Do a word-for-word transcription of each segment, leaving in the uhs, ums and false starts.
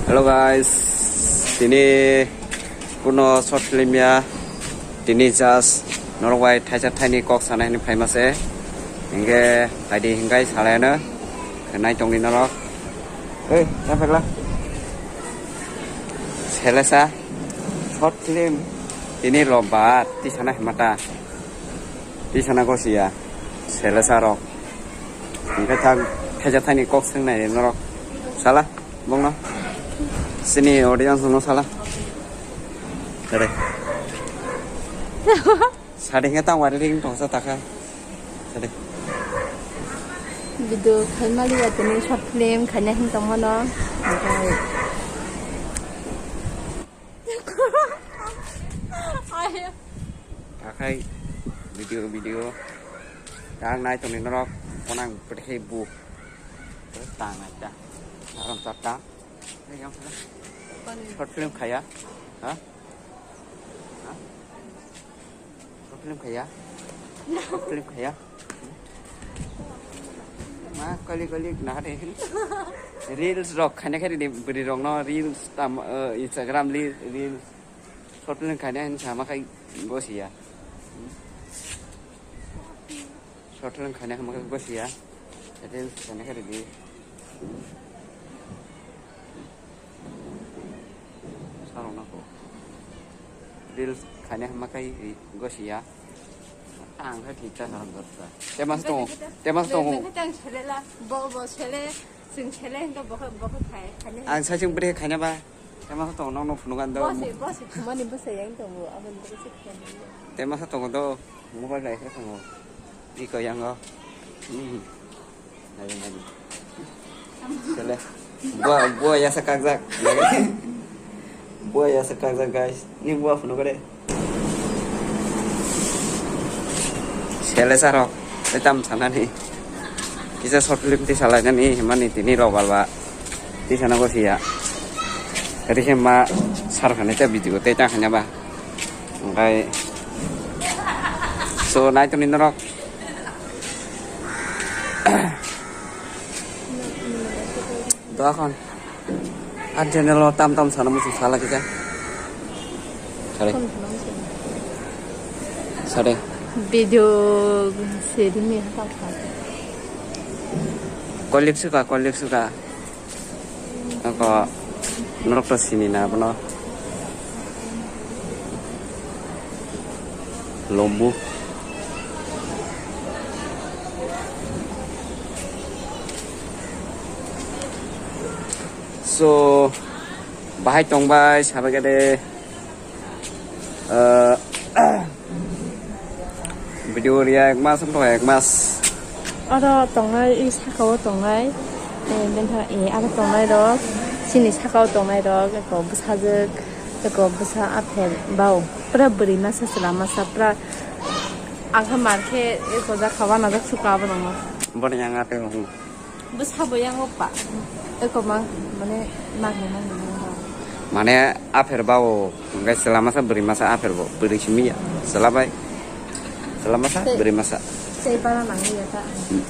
Hello guys, tini kuno short film ya, tini just norok bai thaisa thaini kok sanai hwnwi phaima se, hinkhe phaidi hinkai salai ano, nai tongdi norok. Ei, ya phekla. Selesa short film tini robar tisana himata, tisana gosia selesa rok. Hinkhe thang thaisa thaini kok swngnai norok. Sala, bongno. Sini audience no sala. Sade. Sade hinkhe tang wari ring tongsa takha. Sade. Video khaimali ya tini short film khaina hin tongmano. Akhai video video. Tang nai tongni norok konang pwthe bu. Tang nai ta. Aram ta ta. Short film khaya. Ha? Ha? Short film khaya. Short film khaya. Ma kali kali na de. Reels rok khana khari de bri rok no reels tam, eh, Instagram li reels. Short film khana hin sama khai gosia. Short film khana hama khai gosia. Reels khana khari de. Sarong nako. Reels khani hama kai gosia. Ang khe thik ta sarong dot ta. Temas tong, temas tong. Tang selela, bo bo sele, sing sele hingga bo bo khai khani. Ang sai sing bre khani ba. Temas tong nong no phunu gan do. Bo se bo se mani bo se yang tong bo abon bo se khani. Temas tong do mobile lai khe tong. Iko yang go. Hmm. Nani, nani. Sele. Buah, buah yasa kakjak. Buah yasa kakjak, guys. Ini buah penuh kade. Sele sarok. Etam sana ni. Kisa short film ti salai nani, mani tini robar ba. Ti sana ko siya. Tadi sih ma sar khani te video te ta khanya ba. Oke. So, nai to ni norok. Doa kon. Ar channel o tam tam sana musu sala kita. Sare. Sare. Video seri mi hata ka. Kolip suka, kolip suka. Ako norok to sini na bono. Lombu. So, bahai tongbai sabai kade, eh, video ria ek mas, wngkha ek mas. Oro tongnai, i sakao tongnai, eh, bentha, eh, aro tongnai rok, chini sakao tongnai rok, eko bwsajwk, eko bwsa aphel, bau, pura bwrwi masa, chwla masa, pura. Ang khe mar khe, eko jak kha, wanajak sukha abo rokno. Boni yang aphel. Bwsabo yang opa. Eko mang, mane, magni, magni, magni. Mane, apher bao, hingke chwla masa, bwrwi masa, apher bo, bwrwi simi ya, chwla bai. Chwla masa, tei, bwrwi masa. Tei bara nangni ya ta. Hmm.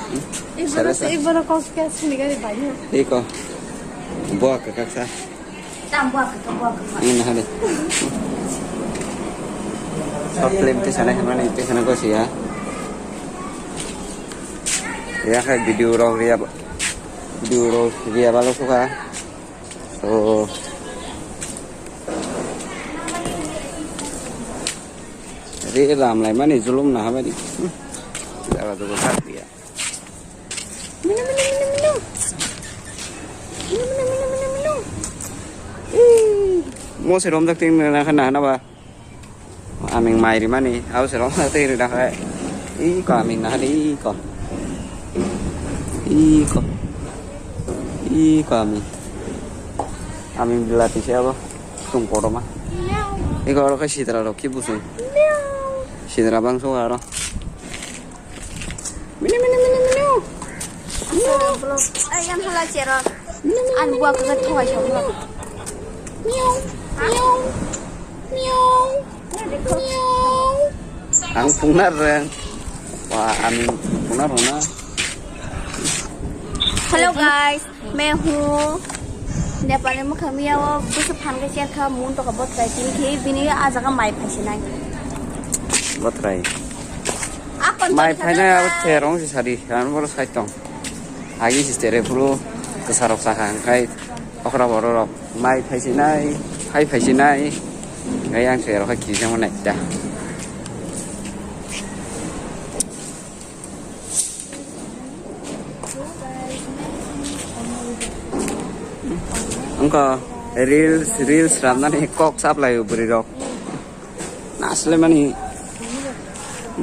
Hmm. Ibara, sara sa. Ibara kok kya sini gari banyo. Iko. Bo kakak sa. Ini nah deh. Short film ti sana hemani ti sana ko siya. Ya kayak video rok ria, video rok ria balo suka. So, ri ram lai mani julum na hamani. Hmm. Jaga jaga sak dia. Minu, minu, minu, minu. Minu, minu, minu, minu, minu. Ih, mo se romjak ting na khana hana ba. Aming mai ri mani, au se romjak ting ri da khai. Ih, ko aming na hari, ih, ko. Ih, ko. Ih, ko aming. Aming bilati se abo. Tung kotorma. Ih, ko oro khai sitra rok ki busung. Sitra bang so aro. Mini, mini, mini, mini. Vlog, ay, yan hala chero. An buah kaga thawai sa vlog. Miau, miau, miau, miau. Ang pungnar reng. Wah, ang pungnar rona. Hello guys, मैं हूँ नेपाली मुखा मिया वो कुछ फान के शेयर खा मुन तो कबत करती थी बिनी आ जगह माई फंसी नहीं। Botrai. Mai phainai abo therong si sadi, ang boro side tong. Agi si tere phuru kwsarok sakha, hwnkhe okra bororok mai phaisinai, phai phaisinai, hwnkhe yang therok hai kijamo naikha. Wngkha reels, reels ramnani kok saplaio bwrwirok. Nasle mani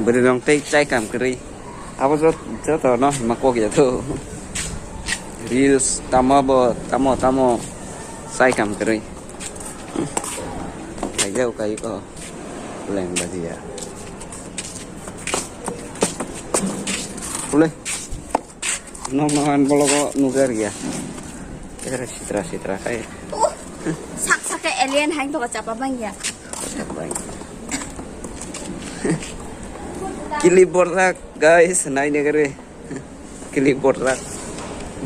bwrwirok tei chai kam kwrwi. Abo jot-, joto no hima kok ya to. Reels tamo bo, tamo, tamo chai kam kwrwi. Khaijao kai ko. Leng bajiya. Ule. Nok nok an bologo nugar ya. Era sitra sitra kai. Sak sak ke alien hang to chapa bang ya. Kili borrak guys, nai negere. Kili borrak.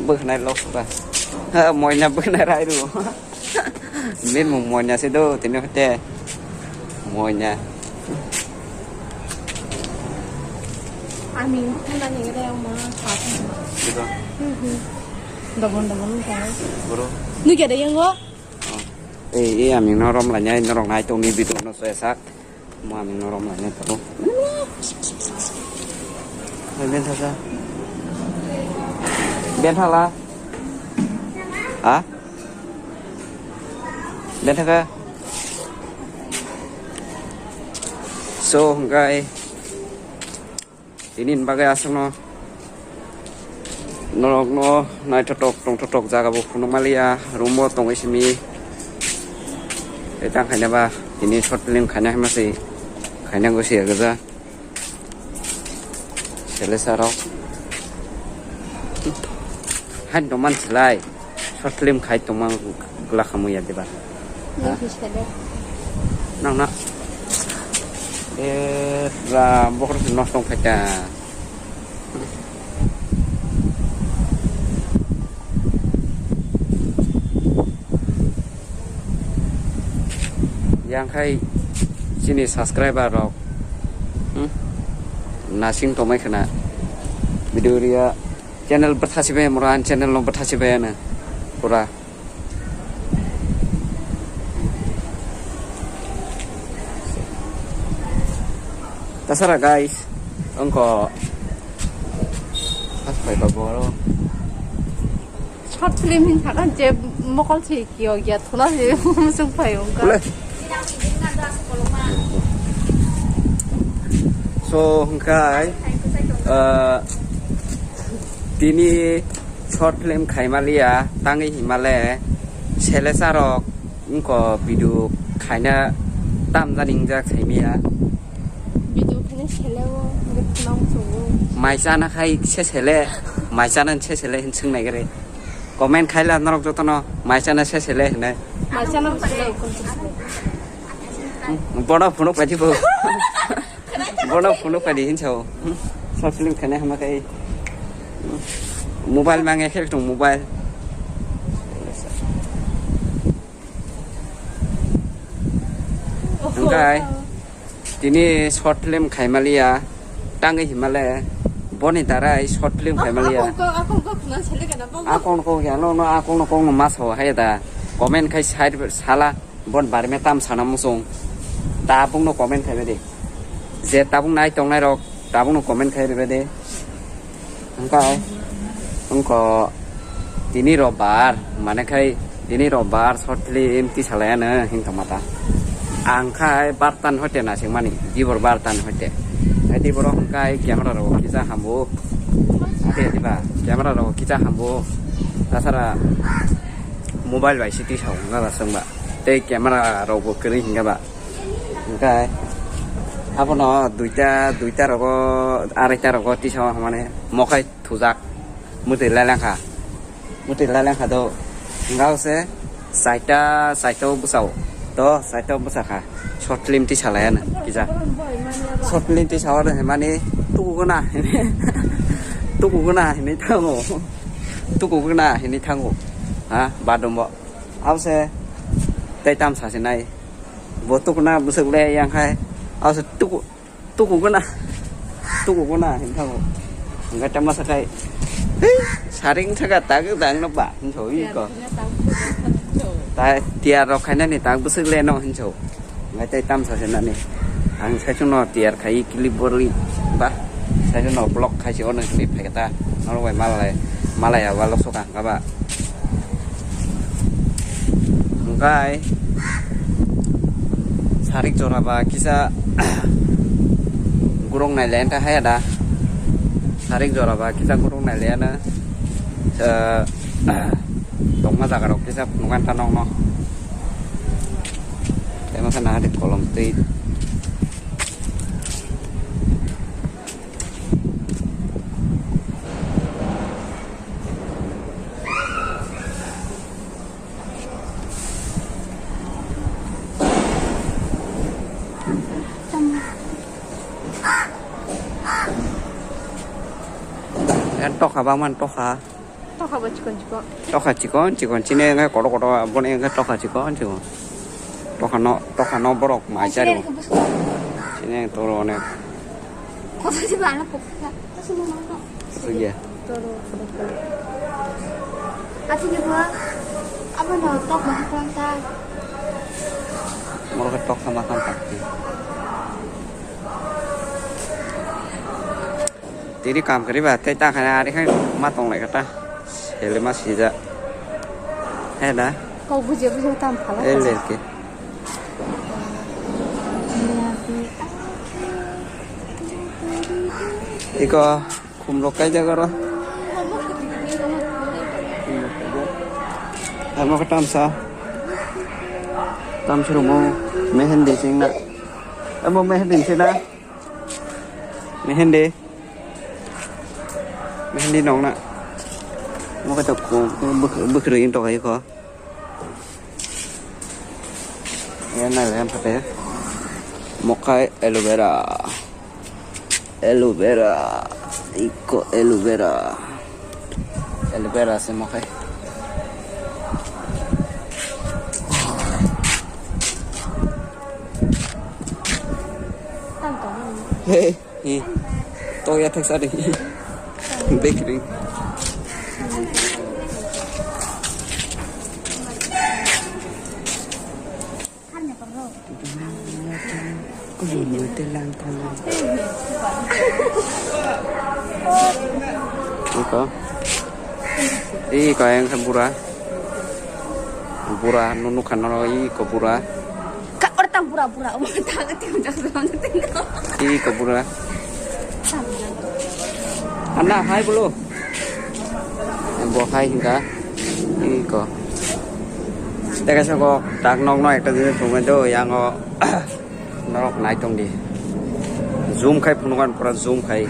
Bwkhnai lok ba. Ha, moina bwkhnai rai ru. Min mung moina se do, tini hote. Moina. Ami kula ni gede ma sa. Gitu. Dogon dogon ka. Bro. Ni gede yang go? Oh. Eh, eh, ami norom la nyai norong nai tong ni bitu no so sak. Mo ami norom la nyai tong. Hai ben thasa. Ben thala. Ha? Bethaka. So, hwnkhe tini bagwi aswkno norokno naithotok tongthotok jaga bo phunuk maliya, room o tongwi simi. Tei tang khaina ba tini short film khaina hai ma se khaina go se gaja. Selesa rok. Hai doman silai. Short film khai tongmang gula khamu ya diba. Nang na. Eh, ra bokhor se nosto khai ta. Yang khai chini subscriber rok, hmm? Nasing tomai khna. Video ria channel bwtha sibai mura an channel no bwtha sibai ana pura. Tasara guys, ongko. Pas pai ba boro. Short film hin thaka je mokol se kio gya thuna se musung pai ongka. Ule. So, hwnkhe, uh, tini short film khaimaliya, tangwi himale, selesarok, wngkha video khaina tamjani wngjak saimaya. Video khaina sele o, hwnkhe khwnam chungo. Mai chana khai se sele, mai chana se sele hin swngnai gre. Comment khaila norok jotono mai chana se sele hinai. Mai chana bo sele, kon se sele. Bono phunuk padi bo. Bono phunuk padi hin sao. Short film khaina hama kai. Mobile mange khel tong mobile. Hwnkhe tini short film khaimaliya, tangwi himale, boni darai short film khaimaliya. Akong kok, akong kok khna sele kana bang. Akong kok ya, no, no, akong no kok no ma sao hai da. Comment khai side sala, bon barme tam sana musung. Tabung no comment khai bedi. Je tabung nai tongnai rok, tabung no comment khai bedi. Hwnkhe, wngkha tini robar, mane khai tini robar short film tisalaiano hwnkha mata. Ang khai bartan hoite nasingmani, dibor bartan hoite. Hai diboro hwnkhe camera rok kisa hambo. Ate diba, camera rok kisa hambo. Tasara mobile bai si tisao wngkha ba swngba. Tei camera rok bo kwrwi hwnkha ba. Hwnkhe abono duita, duita rogo, araita rogo tisao hwnmani mokhai thujak. Mwtwi lailangkha. Mwtwi lailangkha do. Hwnkhe se saita, saita o bwsao. To saita o bwsakha. Short film tisalaiano kisa. Short film tisao hwnmani tuku gana. Tuku gana hinwi thango. Tuku gana hini thango. Ha, badum bo. Ause tei tamsa se nai. Bo tukuna bwswk le yang khai. Ause tuku, tuku gana. Tuku gana hini thango. Enggak tama sakai. Saring saka taguk dang no ba. Hinso iko. Tai tiar rok khainani tak bwswk le no hinso. Ngai tei tamsa se nani. Ang saichung no tiyar khai clip borwi ba. Saichung no block khai se ono clip khai ta. Norok bai malai, malai ya walo soka ka ba. Ngai sarik jora ba kisa gurung nai lenta haya da. Sarik jora ba kisa gurung nai lena. Eh, tongma jaga rok kisa nukan ta nong no. Tei masa na hadi kolom twi. Tokha bangman tokha. Tokha bo chikon chikon. Tokha chikon chikon, chini wngkha kotor kotor, aboni wngkha tokha chikon chikon. Tokha no, tokha no borok mai chari. Chini wngkha bwswk. Chini wngkha toro onek. Kotor chikon ano pokha. Iya. Toro. Ati ni bo. Abo no tok ma khang ta. Moro khe tokha ma khang ta. Tini kam kwrwi ba tei ta khaina ari khai ma tong lai kha ta. Sele ma sija. He da. Kok bujia bujia tam phala. Ele ke. Iko khum rok kai jaga ro. Amo khe tamsa. Tamsa rumo mehendi singna. Amo mehendi singna. Mehendi. Mehendi nong na. Mo khe tok ko bwk-, bwkrwi wng tok hai ko. Yan na yan phate. Mo khai aloe vera. Aloe vera. Iko aloe vera. Aloe vera se mo khai. Hey, hey. To ya thak sari. Bakery. Iko. Iko yang bura. Bura nunu khanaro iko bura. Ka orta bura bura. Omo ta ga ti unjak unjak ti. Iko bura. Anda hai bolo. Bo hai hinga. Iko. Teka sako tak nok no ekta jini thumai do yango. Norok nai tong di. Zoom khai phunukan pura zoom khai.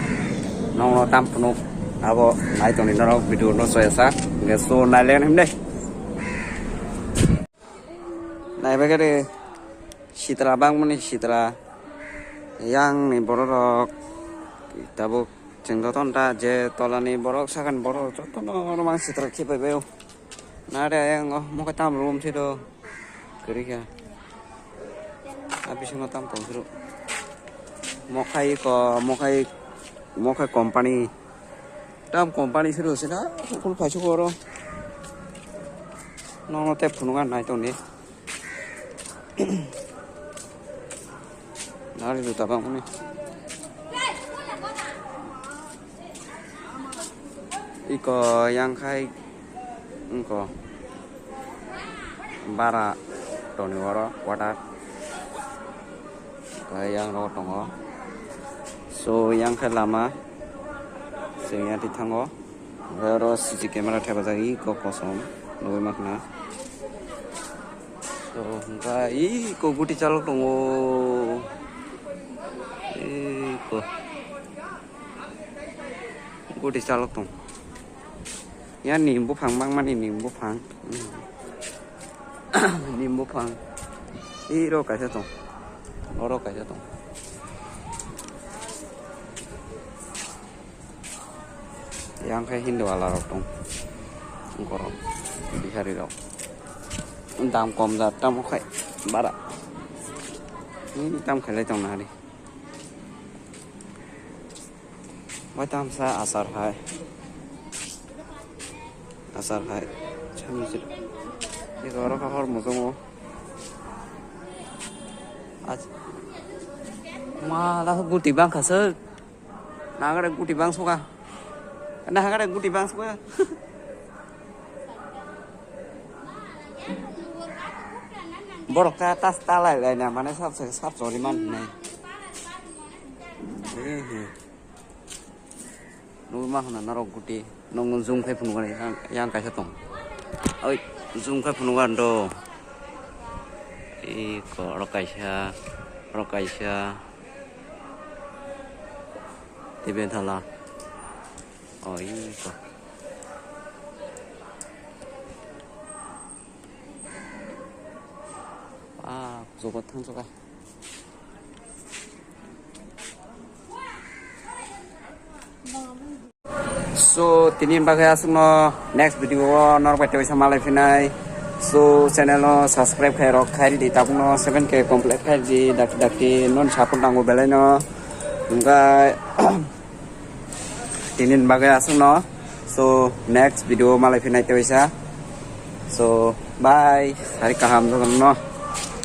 Nokno tam phunuk abo nai tong di norok video no soya sa. Nge so nai len him de. Nai bagari sitra bang mani sitra. Yang ni borok rok tabuk cheng joton ta je tola ni borok sakan borok jotono mang sitra khipai bayo. Nare ayang o mokhe tam room se do. Kwrwi kha. A bisingo tam tong phuru. Mokhai ko, mokhai, mokhai company. Tam company se do sina, kul phaisu oro. Nono tei phunukna nai tong di. Nari juta bang mani. Iko yang khai wngko bara toni oro water. Iko yang rogo tongo. So yang khai lama. Sengya ti thango. Oro C C camera thepajak iko kosom. Nugui makhna. So hwnka iko guti chalok tongo. Iko. Guti chalok tong. Ya nim buphang bangmani nim buphang. Nim buphang. Iro kaisa tong. Oro kaisa tong. Yang khe Hindu ala rok tong. Borok Bihari rok dam kom jat tamo khai bara. Ni tam khailai tong nari. Bai tamsa asar hai. Asar hai. Chami sir. Iko oro kahor musungo. Ach. Ma la guti bang khasuk. Nagare guti bang suka. Nagare guti bang suka. Borok ta tas ta lai lai na mane sab sab chori man nai. Nugwi ma hwnna norok guti. Nokno zoom khai phunukgo yang, yang kaisa tong. Oi, zoom khai phunukgo ang do. Iko, oro kaisa, oro kaisa. Tei benthala. Oi, iko. Ah, jogot thang joga. So, tini bagwi aswkno next video o norok bai tewisa malai phinai. So, channel no subscribe khai rok khai di tabukno seven K complete khai di dakti dakti non support nango belai no. Hingkhe tini bagwi aswkno. So, next video malai phinai tewisa. So, bye. Hari kaham jotono.